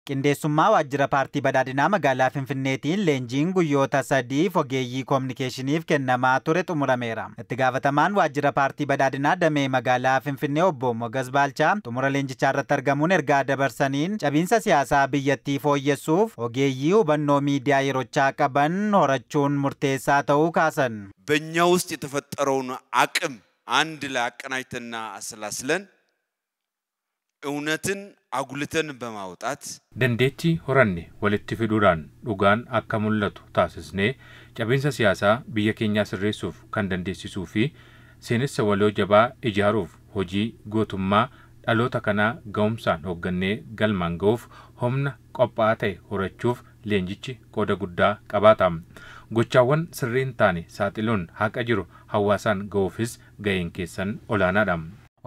Qindeessummaa waajjira paartii badhaadhinaa magaalaa Finfinneetiin leenjiin guyyoota 3 ogeeyyii koominikeeshiniif kennamaa ture xumurameera. Itti gaafatamaan waajjira paartii badhaadhinaa damee magaalaa Finfinnee obbo Mogas Baalchaa xumura leenjichaa irratti argamuun ergaa dabarsaniin cabiinsa siyaasaa biyyattii fooyyessuuf ogeeyyii hubannoo miidiyaa yerochaa qaban horachuun murteessaa ta'uu kaasan. በእኛ ውስጥ የተፈጠረውን አቅም አንድ ላይ አቀናጅተንና አሰላስለን እውነትን አጉልተን በማውጣት Dandeettii horanne walitti fiduudhaan dhugaan akka mul'atu taasisnee cabiinsa siyaasaa biyya keenyaa sirreessuuf kan dandeessisuu fi seenessa waloo jabaa ijaaruuf hojii gootummaa dhaloota kanaa ga'umsaan hooggannee galmaan ga'uuf humna qophaa'aa ta'e horachuuf leenjichi qooda guddaa qabaata. Gochaawwan sirrii hin taane saaxiluun haqa jiru hawaasaan ga'uufis ga'een keessan olaanaadha.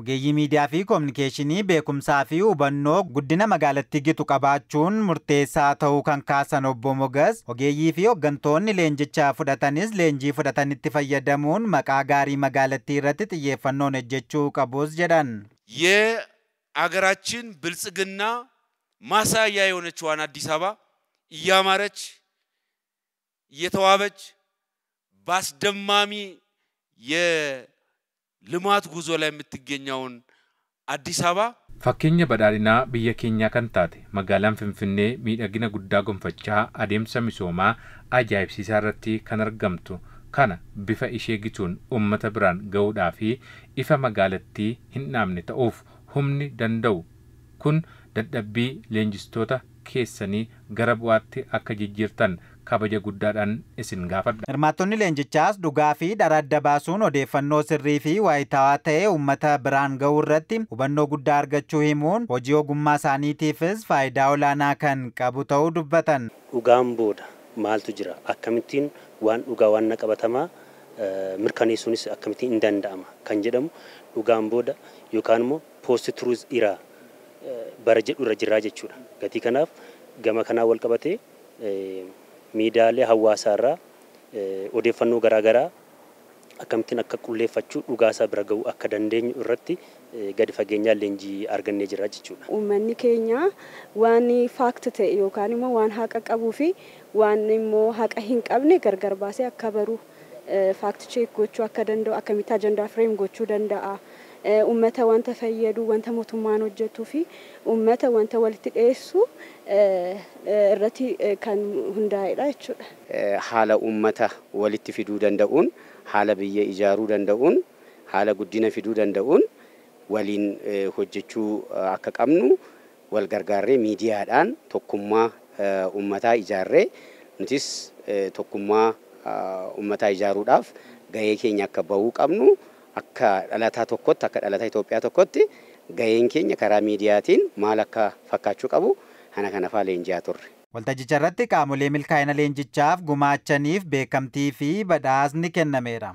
Ogeeyyii miidiyaa fi koominikeeshinii beekumsaa fi hubannoo guddina magaalattii gitu qabaachuun murteessaa ta'uu kan kaasan obbo Mogas, ogeeyyii fi hooggantoonni leenjicha fudhatanis leenjii fudhatanitti fayyadamuun maqaa gaarii magaalattii irratti xiyyeeffannoon hojjechuu qabus jedhan. የአገራችን ብልጽግና ማሳያ የሆነችዋን አዲስ አበባ እያማረች እየተዋበች በአስደማሚ የልማት ጉዞ ላይ የምትገኘውን አዲስ አበባ Fakkeenya badhaadhinaa biyya keenyaa kan taate magaalaan Finfinnee miidhagina guddaa gonfachaa adeemsa misoomaa ajaa'ibsiisaa irratti kan argamtu kana bifa ishee gituun uummata biraan ga'uudhaa fi ifa magaalattii hin dhaamne ta'uuf humni danda'u kun dadhabbii leenjistoota keessanii gara bu'aatti akka jijjiirtan kabaja guddaadhaan isin gaafadha. Hirmaattonni leenjichaas dhugaa fi dhara adda baasuun odeeffannoo sirrii fi waayitaawaa ta'e uummata biraan ga'uu irratti hubannoo guddaa argachuu himuun hojii ogummaa isaaniitiifis faayidaa olaanaa kan qabu ta'uu dubbatan. Dhugaan booda maaltu jira? Akkamittiin waan dhugaa waan qabatamaa mirkaneessuunis akkamittiin hin danda'ama kan jedhamu dhugaan booda yookaan immoo post truth era bara jedhu irra jiraa jechuudha. Gatii kanaaf gama kanaa wal qabatee miidiyaalee hawaasaa irraa odeeffannoo garaagaraa akkamittiin akka qulleeffachuu dhugaasaa bira ga'uu akka dandeenyu irratti gadi fageenyaan leenjii argannee jira jechuudha. Uummanni keenya waan fact ta'e yookaan immoo waan haqa qabuu fi waan immoo haqa hin qabne gargar baasee akka baru fact check gochuu akka danda'u akkamitti ajandaa frame gochuu danda'a. Uummata wanta fayyadu wanta mootummaan hojjetuu fi uummata wanta walitti dhiyeessu irratti kan hundaa'edha jechuudha. Haala uummata walitti fiduu danda'uun, haala biyya ijaaruu danda'uun, haala guddina fiduu danda'uun waliin hojjechuu akka qabnu wal gargaarree miidiyaadhaan tokkummaa uummataa ijaarree nutis tokkummaa uummataa ijaaruudhaaf gahee keenya akka bahuu qabnu akka dhalataa tokkotti akka dhalataa Itoophiyaa tokkotti gaheen keenya karaa miidiyaatiin maal akka fakkaachuu qabu kana kana faa leenji'aa turre. Waltajjicha irratti qaamolee milkaa'ina leenjichaaf gumaachaniif beekamtii fi badhaasni kennameera.